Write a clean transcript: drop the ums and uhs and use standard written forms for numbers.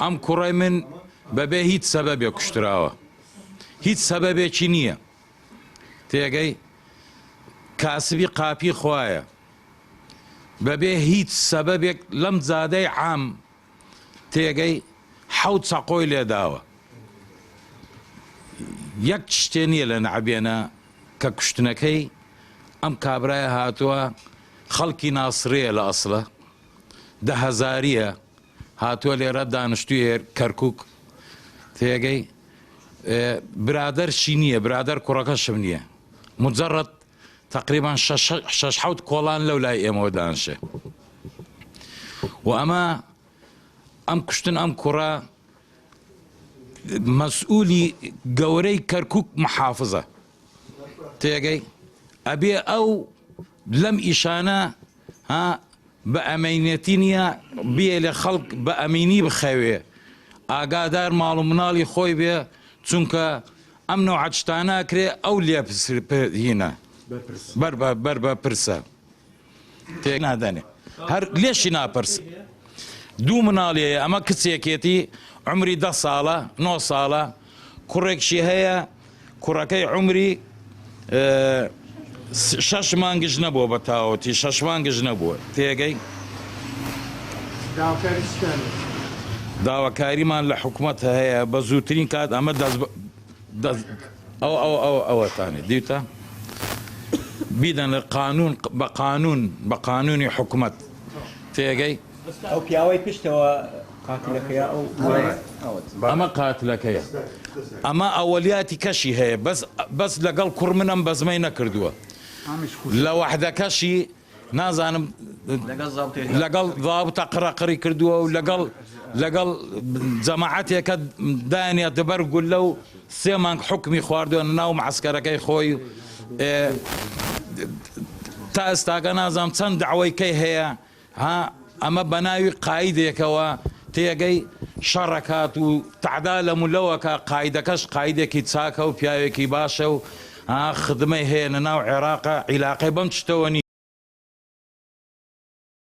ئەم کوڕەی من بەبێ هیچ سەبەبێک کوشتراوە هیچ سەبەبێکی نییە تێگەی کاسبی قاپی خوایە بەبێ هیچ سەبەبێک لەم زادەی عام تێگەی حەوت چەقۆی لێداوە یەک شتێ نییە لە نەعبێنە کە کوشتنەکەی ئەم کابرایە هاتووە خەڵکی ناسرەیە لە ئەسڵە دە هەزاریە هاتووە لێرە دانشتووی کەرکک تێگەی برادەرشی نییە برادەر کوڕەکەشم نییە مجرد تقریبا شەش حەوت کۆڵان لەو لای ئێمەوە دانشێ و ئەمە ئەم کوشتن ئەم کوڕە مەسئولی گەورەی کەرکک محافزە تێگەی ئەبێ ئەو لەم ئیشانە ها بە ئەمەینەتی نییە بێ لە خەڵک بە ئەمینی بخەوێ ئاگادار ماڵ و مناڵی خۆی بێ چونکە ئەم نەوعە شتانە ئەکرێ ئەو لێ هینە بەر بە بەر بە پرسە تێک نادەنێ هەر لێشی ناپرس دوو مناڵی هەیە ئەمە کچێکێتی عمری دە ساڵە نۆ ساڵە کوڕێکشی هەیە کوڕەکەی عمری شەش مانگش نەبووە بە تاوەتی شەش مانگش نەبووە تێگەی داواکاریمان لە حکومەت هەیە بە زووترین کات ئەمە دەست دەست ئەو ئەو ئەو ئەوەتانێ دیتە بیدەن لە قانون بە قانون بە قانونی حکومەت تێگەی ئەو پیاوەی پشتەوە قاتلەکەیە ئەو ئەمە قاتلەکەیە ئەمە ئەوەلیاتی کەشی هەیە بەس بەس لەگەڵ کوڕ منم بەزمەی نەکردووە لە وەحدەکەشی نازانم لەگەڵ زابتە قڕەقڕی کردووە و لەگەڵ لەگەڵ جەماعەتێکە دانیاتە بەر گولە و سێ مانگ حکمی خواردووە ناو معسکەرەکەی خۆی تا ئێستاکە نازانم چەند داوای کەی هەیە ها ئەمە بەناوی قایدێکەوە تێگەی شەڕەکات و تەعدا لەم و لەوەکە قایدەکەش قایدێکی چاکە و پیاوێکی باشە و ها خدمەی هەیە لە ناو عێراقە عیلاقەی بەم شتەوە نییە.